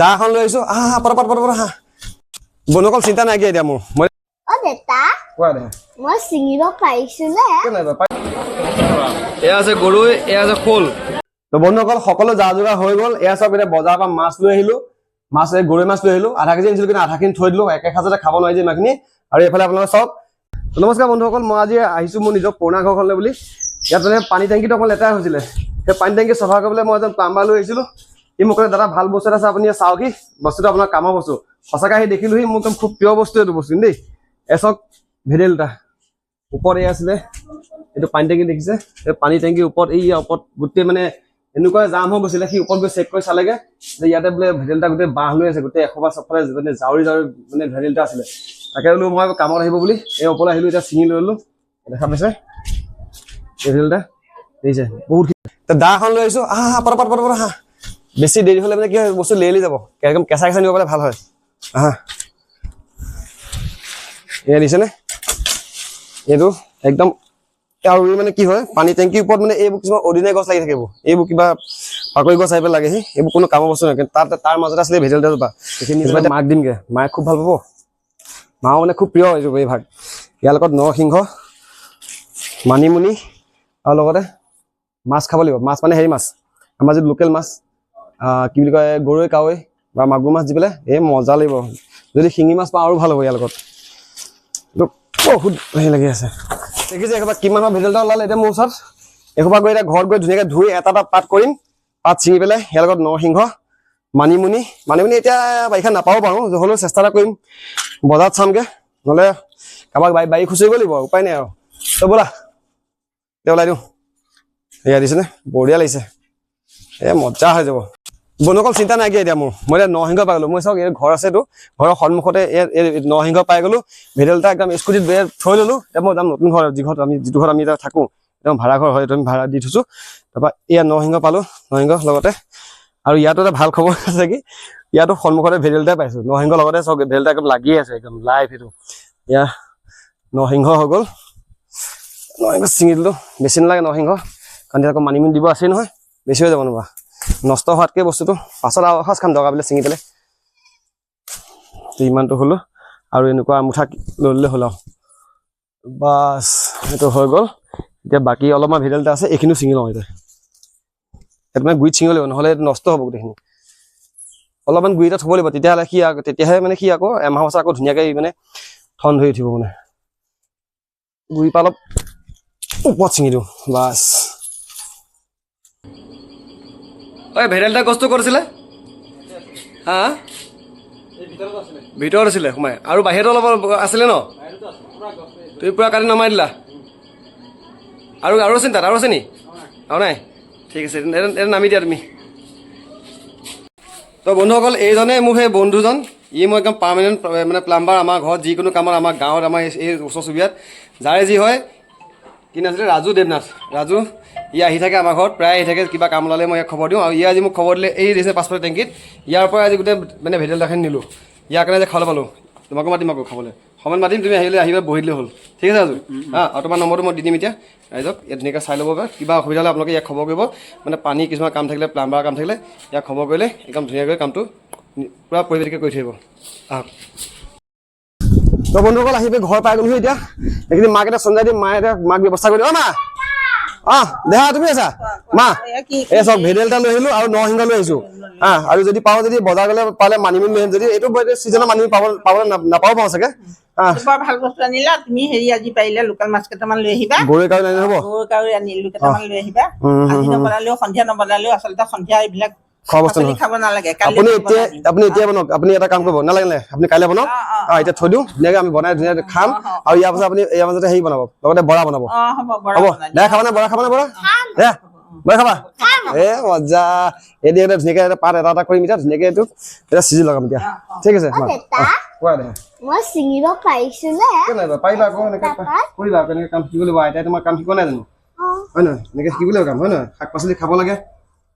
দা এখন লৈ আহিছো। আহা, পটাপট পটাপট আহা। বন্ধুসকল, চিন্তা নাইকিয়া এতিয়া মোৰ। মই অ দেতা, কোৱা দে। মই ছিঙিব পাৰিছো নে? এয়া আছে গৰৈ, এয়া আছে শ'ল। তো বন্ধুসকল, সকলো যা যোগাৰ হৈ গ'ল। এয়া চব এতিয়া বজাৰৰ পৰা মাছ লৈ আহিলো। মাছ এই গৰৈ মাছ লৈ আহিলো। আধা কেজি আনিছিলো, কিন্তু আধাখিনি থৈ দিলো। একে সাজতে খাব নোৱাৰি যে ইমানখিনি। আৰু এইফালে আপোনালোকে চাওক। তো নমস্কাৰ বন্ধুসকল, মই আজি আহিছো মোৰ নিজৰ পুৰণা ঘৰখনলৈ বুলি। ইয়াত মানে পানী টেংকিটো অকণ লেতেৰা হৈছিলে, সেই পানী টেংকি চফা কৰিবলৈ মই এজন প্লাম্বাৰ লৈ আহিছিলো। সি মোক ক'লে, দাদা, ভাল বস্তু এটা আছে, আপুনি চাওকহি, বস্তুটো আপোনাৰ কামৰ বস্তু। সঁচাকৈ আহি দেখিলোহি, মোৰ একদম খুব প্ৰিয় বস্তু এইটো বস্তু দেই। এই চাওক, ভেদাইলতা ওপৰত এই আছিলে, এইটো পানী টেংকি দেখিছে। এই পানী টেংকিৰ ওপৰত, এই ওপৰত গোটেই মানে এনেকুৱা জাম হৈ গৈছিলে। সি ওপৰত গৈ চেক কৰি চালেগে যে ইয়াতে বোলে ভেদাইলতা গোটেই বাঁহ লৈ আছে, গোটেই এসোপা চবফালে মানে জাউৰি জাউৰি মানে ভেদাইলতা আছিলে। তাকে বোলো মই কামত আহিব বুলি এই ওপৰলৈ আহিলো। এতিয়া ছিঙি লৈ ল'লো। দেখা পাইছে, ভেদাইলতা দেখিছে বহুত। দা এখন লৈ আহিছো। আহা, পটাপট পটাপট আহা। বেছি দেৰি হ'লে মানে কি হয়, বস্তু লেৰেলি যাব। একদম কেঁচা কেঁচা নিব পাৰিলে ভাল হয়। আহা, এয়া দিছেনে এইটো একদম। আৰু এই মানে কি হয়, পানী টেংকিৰ ওপৰত মানে এইবোৰ কিছুমান অৰ্ডিনাৰী গছ লাগি থাকিব। এইবোৰ কিবা পাকৰি গছ আহি পেলাই লাগেহি। এইবোৰ কোনো কামৰ বস্তু নহয়। কিন্তু তাত তাৰ মাজতে আছিলে ভেদাইলতাজোপা। সেইখিনি মাক দিমগে, মায়ে খুব ভাল পাব। মাও মানে খুব প্ৰিয় এইটো এই ভাগ। ইয়াৰ লগত নৰসিংহ, মানিমুনি আৰু লগতে মাছ খাব লাগিব। মাছ মানে হেৰি মাছ, আমাৰ যিটো লোকেল মাছ, কি বুলি কয়, গৰৈ, কাৱৈ বা মাগুৰ মাছ দি পেলাই এই মজা লাগিব। যদি শিঙি মাছ পাওঁ আৰু ভাল হ'ব। ইয়াৰ লগত এইটো বহুত হেৰি লাগি আছে। দেখিছে, এসোপা কিমান ভেদাইলতা ওলালে। এতিয়া মোৰ ওচৰত এসোপা গৈ এতিয়া ঘৰত গৈ ধুনীয়াকৈ ধুই এটা এটা পাত কৰিম। পাত ছিঙি পেলাই ইয়াৰ লগত নৰসিংহ, মানিমুনি। মানিমুনি এতিয়া বাৰিষা নাপাব পাৰোঁ, হ'লেও চেষ্টা এটা কৰিম। বজাৰত চামগৈ, নহ'লে কাৰোবাক বাৰী বাৰী খুচৰিব লাগিব, উপায় নাই আৰু। তো ব'লা, এতিয়া ওলাই দিওঁ। এয়া দিছেনে, বঢ়িয়া লাগিছে, এ মজা হৈ যাব। বন্ধুসকল, চিন্তা নাইকিয়া এতিয়া মোৰ। মই এতিয়া নৰসিংহ পাই গ'লো। মই চাওক, এই ঘৰ আছেতো, ঘৰৰ সন্মুখতে এই নৰসিংহ পাই গ'লো। ভেদাইলতা একদম স্কুটিত থৈ ল'লো। এতিয়া মই যাম নতুন ঘৰ, যি ঘৰত আমি যিটো ঘৰত আমি এতিয়া থাকোঁ, একদম ভাড়া ঘৰ হয়, এইটো আমি ভাড়া দি থৈছোঁ। তাৰপৰা এয়া নৰসিংহ পালোঁ, নৰসিংহ লগতে। আৰু ইয়াতো এটা ভাল খবৰ আছে কি, ইয়াতো সন্মুখতে ভেদাইলতাই পাইছোঁ নৰসিংহ লগতে। চাওক, ভেদাইলতা একদম লাগি আছে, একদম লাইভ এইটো। এয়া নৰসিংহ হৈ গ'ল। নৰসিংহ ছিঙি দিলোঁ, বেছি নালাগে নৰসিংহ, কাৰণ এতিয়া আকৌ মানিমুনি দিব আছেই নহয়, বেছি হৈ যাব নোবা। নষ্ট হোৱাতকৈ বস্তুটো পাছত আৰু এসাঁজ খাম দৰকাৰ বোলে ছিঙি পেলাই। ইমানটো হ'লো আৰু এনেকুৱা মুঠা লৈ ল'লে হ'ল আৰু বাছ, সেইটো হৈ গ'ল। এতিয়া বাকী অলপমান ভেদাইলতা আছে, এইখিনিও ছিঙি লওঁ এতিয়া। সেইটো মানে গুৰিত ছিঙিব লাগিব, নহ'লে এইটো নষ্ট হ'ব গোটেইখিনি। অলপমান গুৰিতে থ'ব লাগিব, তেতিয়াহ'লে সি তেতিয়াহে মানে সি আকৌ এমাহ পাছত আকৌ ধুনীয়াকৈ মানে ঠন ধৰি উঠিব। মানে গুৰিৰ পৰা অলপ ওপৰত ছিঙি দিওঁ, বাছ। ঐ, ভেদাইলতা গছটো ক'ত আছিলে? হা, ভিতৰত আছিলে সোমাই, আৰু বাহিৰতো অলপ আছিলে ন? তুমি পূৰা কাটি নমাই দিলা। আৰু আৰু আছে নি তাত? আৰু আছে নি? আৰু নাই। ঠিক আছে, এইটো নামি দিয়া তুমি। তো বন্ধুসকল, এইজনে মোৰ সেই বন্ধুজন। ই মোৰ একদম পাৰ্মানেণ্ট মানে প্লাম্বাৰ। আমাৰ ঘৰত যিকোনো কামত, আমাৰ গাঁৱত, আমাৰ এই ওচৰ চুবুৰীয়াত যাৰে যি হয়, কি নাম আছিলে, ৰাজু দেৱনাথ। ৰাজু ই আহি থাকে আমাৰ ঘৰত, প্ৰায় আহি থাকে। কিবা কাম ওলালে মই ইয়াক খবৰ দিওঁ। আৰু ই আজি মোক খবৰ দিলে, এই দিছে পাছফালে টেংকিত। ইয়াৰ পৰা আজি গোটেই মানে ভেদাইলতাখিনি নিলোঁ। ইয়াৰ কাৰণে যে খাবলৈ পালোঁ। তোমাকো মাতিম আকৌ খাবলৈ, সময়ত মাতিম। তুমি আহিলে আহিবা, বহি দিলে হ'ল। ঠিক আছে ৰাজু? হা, আৰু তোমাৰ নম্বৰটো মই দি দিম এতিয়া ৰাইজক। ইয়াত ধুনীয়াকৈ চাই ল'ব পাৰে। কিবা অসুবিধা হ'লে আপোনালোকে ইয়াক খবৰ কৰিব। মানে পানী কিছুমান কাম থাকিলে, প্লাম্বাৰ কাম থাকিলে ইয়াক খবৰ কৰিলে একদম ধুনীয়াকৈ কামটো পূৰা পৰিপাটিকৈ কৰি থাকিব। আহক। তো বন্ধুসকল, আহি ঘৰ পাই গ'লোহি। এতিয়া এইখিনি মাক এটা চঞ্জাই দিম। মায়ে এতিয়া মাক ব্যৱস্থা কৰি দিম। অ মা, দেহা, তুমি আছা মা? এই চাওক, ভেদাইলতা লৈ আহিলো আৰু নৰসিংহ লৈ আহিছো। হা, আৰু যদি পাওঁ, যদি বজাৰ গ'লে পালে মানিমুনি লৈ আহিম। যদি এইটো চিজনৰ মানিমুনি পাব পাবলৈ নাপাব পাওঁ চাগে। বৰ ভাল বস্তু আনিলা তুমি। হেৰি, আজি পাৰিলে লোকেল মাছ কেইটামান লৈ আহিবা। গৰৈ কাৱৈ আনিলে হ'ব। গৰৈ কাৱৈ আনিলো, কেইটামান লৈ আহিবা। আজি নবনালেও, সন্ধিয়া নবনালেও, আচলতে সন্ধিয়া এইবিলাক খোৱা বস্তু পাচলি নহয়। খাব নালাগে। কাইলৈ আপুনি বনাই এতিয়া দিম। আপুনি এতিয়া বনাওক। আপুনি এটা কাম কৰিব নালাগে, নালাগে, আপুনি কাইলৈ বনাওক। এতিয়া থৈ দিওঁ, ধুনীয়াকৈ আমি বনাই ধুনীয়াকৈ খাম। আৰু ইয়াৰ পাছত আপুনি ইয়াৰ মাজতে হেৰি বনাব, লগতে বৰা বনাব। অ, হ'ব, বৰা হ'ব। বনাই দিম। দে, খাবা নে বৰা? খাবা নে বৰা? দে, বৰা খাবা। এ মজা। এই এটা ধুনীয়াকৈ এটা পাত এটা এটা কৰিম। এতিয়া ধুনীয়াকৈ এইটো এতিয়া চিজি লগাম এতিয়া। ঠিক আছে অ মা? দেতা। কোৱা দে। মই ছিঙিব পাৰিছো নে? কিয় নাই পাৰিবা আকৌ? এনেকৈ কৰিবা আকৌ, এনেকৈ কাম শিকিব লাগিব। আইতাই তোমাৰ কাম শিকোৱা নাই জানো? অ। হয় নহয়? এনেকৈ শিকিব লাগিব কাম, হয় নহয়? শাক পাচলি খাব লাগে,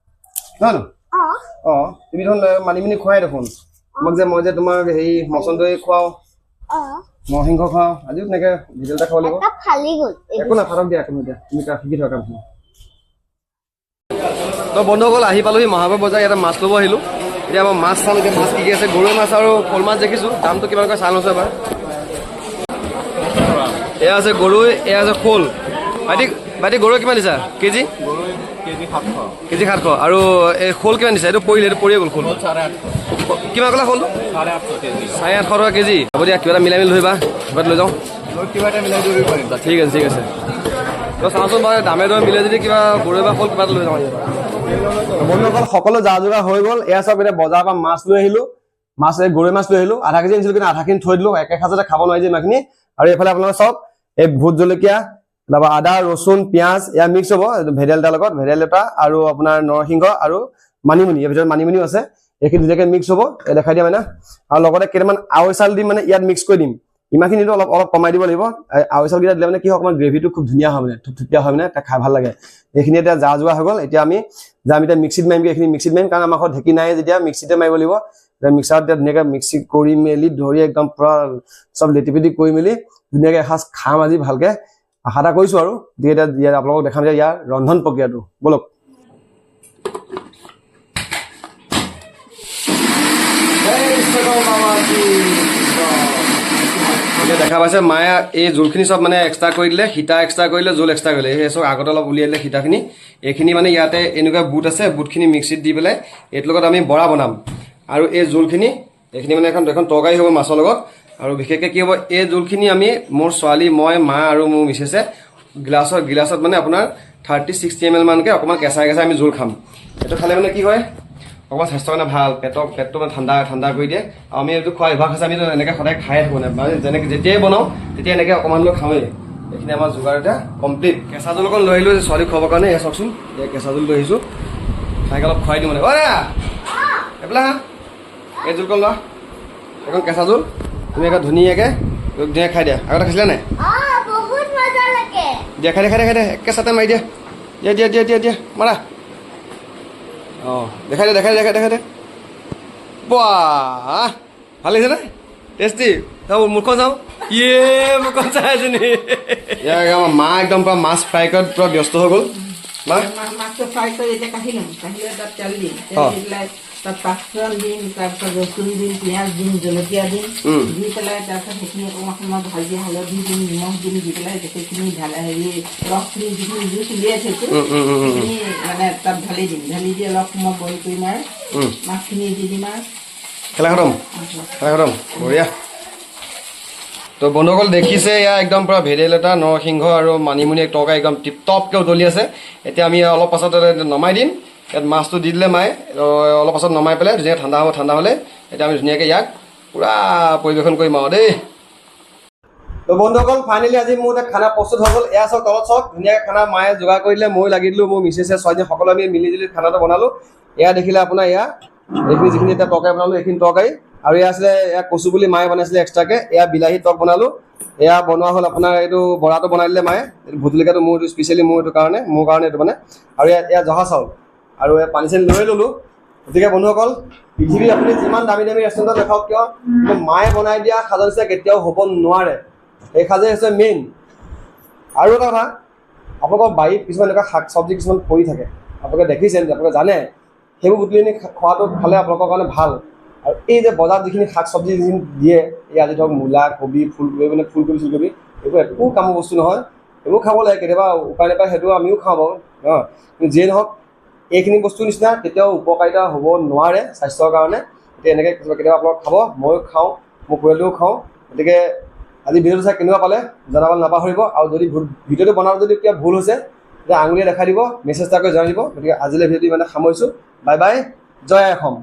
নহয় নহয়? অ। তুমি দেখোন মানিমুনি খুৱাই দেখোন তোমাক যে, মই যে তোমাক হেৰি মচন্দৰী খুৱাওঁ, নৰসিংহ খুৱাওঁ, আজিও তেনেকৈ ভেদাইলতা খাব লাগিব। এটা ফালি গ'ল। একো নাফাটক দিয়া, একো দিয়া, তুমি শিকি থকা কামখিনি। তো বন্ধুসকল, আহি পালোহি মহাবাৰ বজাৰ। ইয়াতে মাছ ল'ব আহিলোঁ। এতিয়া মই মাছ চাম, এতিয়া মাছ কি কি আছে। গৰৈ মাছ আৰু শ'ল মাছ দেখিছোঁ, দামটো কিমানকৈ চাই লৈছোঁ এবাৰ। এয়া আছে গৰৈ, এয়া আছে শ'ল। ভাইটি ভাইটি গৰৈ কিমান দিছা কেজি? কেজি 700। আৰু এই শ'ল কিমান দিছা? এইটো পৰিলে, এইটো পৰিয়ে গ'ল শ'ল। কিমান ক'লা শ'লটো? 850 টকা কেজি। হ'ব দিয়া, কিবা এটা মিলাই মিলি ধৰিবা, কিবা লৈ যাওঁ। ঠিক আছে ঠিক আছে। তো চাওঁচোন বাৰু দামে দৰে মিলে যদি কিবা গৰৈ বা শ'ল কিবা এটা লৈ যাওঁ। বন্ধুসকল সকলো যা যোগাৰ হৈ গ'ল। এয়া চব এতিয়া বজাৰৰ পৰা মাছ লৈ আহিলোঁ, মাছ এই গৰৈ মাছ লৈ আহিলোঁ। আধা কেজি আনিছিলোঁ কিন্তু আধাখিনি থৈ দিলোঁ, একে সাজতে খাব নোৱাৰি যে ইমানখিনি। আৰু এইফালে আপোনালোকে চাওক এই ভোট জলকীয়া, তাৰপৰা আদা ৰচুন পিঁয়াজ এয়া মিক্স হ'ব ভেদাইলতাৰ লগত, ভেদাইলতা আৰু আপোনাৰ নৰসিংহ আৰু মানিমুনি, ইয়াৰ ভিতৰত মানিমুনিও আছে, এইখিনি ধুনীয়াকৈ মিক্স হ'ব। এই দেখাই দিয়া মানে। আৰু লগতে কেইটামান আৱৈ চাউল দিম, মানে ইয়াত মিক্স কৰি দিম। ইমানখিনিতো অলপ অলপ কমাই দিব লাগিব। আৱৈ চাউলকেইটা দিলে মানে কি হয়, অকণমান গ্ৰেভিটো খুব ধুনীয়া হয়, মানে থুপথুপীয়া হয়, মানে খাই ভাল লাগে। এইখিনি এতিয়া যা যোগাৰ হৈ গ'ল। এতিয়া আমি যাম, এতিয়া মিক্সিত মাৰিমগৈ, এইখিনি মিক্সিত মাৰিম, কাৰণ আমাৰ ঘৰত ঢেঁকী নাই যেতিয়া মিক্সিতে মাৰিব লাগিব। এতিয়া মিক্সাৰত এতিয়া ধুনীয়াকৈ মিক্সি কৰি মেলি ধৰি একদম পূৰা চব লেটি পেটি কৰি মেলি ধুনীয়াকৈ এসাঁজ খাম আজি ভালকৈ, আশা এটা কৰিছোঁ। আৰু এতিয়া ইয়াত আপোনালোকক দেখাম যে ইয়াৰ ৰন্ধন প্ৰক্ৰিয়াটো। ব'লক। এতিয়া দেখা পাইছে মায়ে এই জোলখিনি চব মানে এক্সট্ৰা কৰি দিলে, সীতা এক্সট্ৰা কৰিলে, জোল এক্সট্ৰা কৰিলে। সেই চব আগতে অলপ উলিয়াই দিলে সীতাখিনি। এইখিনি মানে ইয়াতে এনেকুৱা বুট আছে, বুটখিনি মিক্সিত দি পেলাই এইটোৰ লগত আমি বৰা বনাম। আৰু এই জোলখিনি এইখিনি মানে এখন এখন তৰকাৰী হ'ব মাছৰ লগত। আৰু বিশেষকৈ কি হ'ব, এই জোলখিনি আমি মোৰ ছোৱালী, মই, মা আৰু মোৰ মিছেছে গিলাচত গিলাচত মানে আপোনাৰ 30-60 ml মানকৈ অকণমান কেঁচাই কেঁচাই আমি জোল খাম। এইটো খালে মানে কি হয়, অকণমান স্বাস্থ্যৰ কাৰণে ভাল, পেটটো মানে ঠাণ্ডা ঠাণ্ডা কৰি দিয়ে। আৰু আমি এইটো খোৱা অভ্যাস আছে, আমি এনেকৈ সদায় খায়ে থাকোঁ, মানে যেনেকৈ যেতিয়াই বনাওঁ তেতিয়া এনেকৈ অকণমান লৈ খাওঁৱেই। এইখিনি আমাৰ যোগাৰ এতিয়া কমপ্লিট। কেঁচা জোল অকণ লৈ আহিলোঁ ছোৱালীক খুৱাবৰ কাৰণে। এয়া চাওকচোন, এয়া কেঁচা জোল লৈ আহিছোঁ, তাইক অলপ খুৱাই দিওঁ মানে। অ' এইফালে হা, এই জোলকণ লোৱা, এখন কেঁচা জোল তুমি একে ধুনীয়াকৈ ধুনীয়াকৈ খাই দিয়া। আগতে খাইছিলা নাই? দিয়া, খাই দিয়া, খাই দিয়া, খাই দিয়া, একে চাতে মাৰি দিয়া, দিয়া দিয়া দিয়া দিয়া দিয়া মাৰা। অঁ দেখাই দে, দেখাই দেখাই দেখাই দে। বাহ, ভাল লাগিছে নে? টেষ্টি। মুখখন চাওঁ, ইয়ে মুখখন চাই আছে নি? ইয়াৰ মা একদম পূৰা মাছ ফ্ৰাই কৰাত পূৰা ব্যস্ত হৈ গ'ল। মা মাছটো ফ্ৰাই কৰি এতিয়া কাঢ়ি ল'ম, কাঢ়ি লৈ তাত তেল দিম, তেল দি পেলাই তাত পাঁচফোৰণ দিম, তাৰপিছত ৰচুন দিম, পিঁয়াজ দিম, জলকীয়া দিম, দি পেলাই তাৰপিছত সেইখিনি অকণমান সময় ভাজি হালধি দিম, নিমখ দিম, দি পেলাই গোটেইখিনি হেৰি ৰসখিনি যিখিনি জুচ উলিয়াই থৈছোঁ সেইখিনি মানে তাত ঢালি দিম, ঢালি দি অলপ সময় বইল কৰিম আৰু মাছখিনি দি দিম আৰু খেলা খতম, খেলা খতম, বঢ়িয়া। তো বন্ধুসকল দেখিছে, এয়া একদম পূৰা ভেদাইলতা, নৰসিংহ আৰু মানিমুনি এক তৰকাৰী একদম টিপ টপকৈ উতলি আছে। এতিয়া আমি অলপ পাছত নমাই দিম। ইয়াত মাছটো দি দিলে মায়ে অলপ পাছত নমাই পেলাই ধুনীয়াকৈ ঠাণ্ডা হ'ব, ঠাণ্ডা হ'লে এতিয়া আমি ধুনীয়াকৈ ইয়াক পূৰা পৰিৱেশন কৰিম আৰু দেই। তো বন্ধুসকল ফাইনেলি আজি মোৰ এটা খানা প্ৰস্তুত হৈ গ'ল। এয়া চাওক, তলত চাওক, ধুনীয়াকৈ খানা মায়ে যোগাৰ কৰি দিলে, ময়ো লাগি দিলোঁ, মোৰ মিছেছে, ছোৱালীজনী, সকলো আমি মিলি জুলি খানাটো বনালোঁ। এয়া দেখিলে আপোনাৰ এয়া এইখিনি যিখিনি এতিয়া তৰকাৰী বনালোঁ এইখিনি তৰকাৰী। আৰু এয়া আছিলে এয়া কচু বুলি মায়ে বনাইছিলে এক্সট্ৰাকৈ। এয়া বিলাহী টক বনালোঁ। এয়া বনোৱা হ'ল আপোনাৰ এইটো বৰাটো বনাই দিলে মায়ে, এইটো ভোট জলকীয়াটো মোৰ এইটো স্পেচিয়েলি মোৰ এইটো কাৰণে, মোৰ কাৰণে এইটো মানে। আৰু এয়া এয়া জহা চাউল আৰু এয়া পানী চানী লৈ ল'লোঁ। গতিকে বন্ধুসকল, পৃথিৱীত আপুনি যিমান দামী দামী ৰেষ্টুৰেণ্টত নাখাওক কিয়, কিন্তু মায়ে বনাই দিয়া সাজৰ নিচিনা কেতিয়াও হ'ব নোৱাৰে। সেই সাজেই হৈছে মেইন। আৰু এটা কথা, আপোনালোকৰ বাৰীত কিছুমান এনেকুৱা শাক চব্জি কিছুমান পৰি থাকে, আপোনালোকে দেখিছে, আপোনালোকে জানে, সেইবোৰ বুটলি আনি খোৱাটো খালে আপোনালোকৰ কাৰণে ভাল। আৰু এই যে বজাৰত যিখিনি শাক চব্জি যিখিনি দিয়ে, এই আজি ধৰক মূলা, কবি, ফুলকবি, মানে ফুলকবি চুলকবি, এইবোৰ একো কামৰ বস্তু নহয়। এইবোৰ খাব লাগে কেতিয়াবা উপায় নাপায়, সেইটো আমিও খাওঁ বাৰু। কিন্তু যিয়ে নহওক, এইখিনি বস্তুৰ নিচিনা কেতিয়াও উপকাৰিতা হ'ব নোৱাৰে স্বাস্থ্যৰ কাৰণে। গতিকে এনেকৈ কেতিয়াবা আপোনালোক খাব, ময়ো খাওঁ, মোৰ পৰিয়ালটোও খাওঁ। গতিকে আজি ভিডিঅ'টো চাই কেনেকুৱা পালে জনাবলৈ নাপাহৰিব। আৰু যদি ভিডিঅ'টো বনাওঁতে যদি কিবা ভুল হৈছে তেতিয়া আঙুলিয়ে দেখাই দিব, মেছেজ এটা কৰি জনাই দিব। গতিকে আজিলৈ ভিডিঅ'টো ইমানে সামৰিছোঁ। বাই বাই, জয় অসম।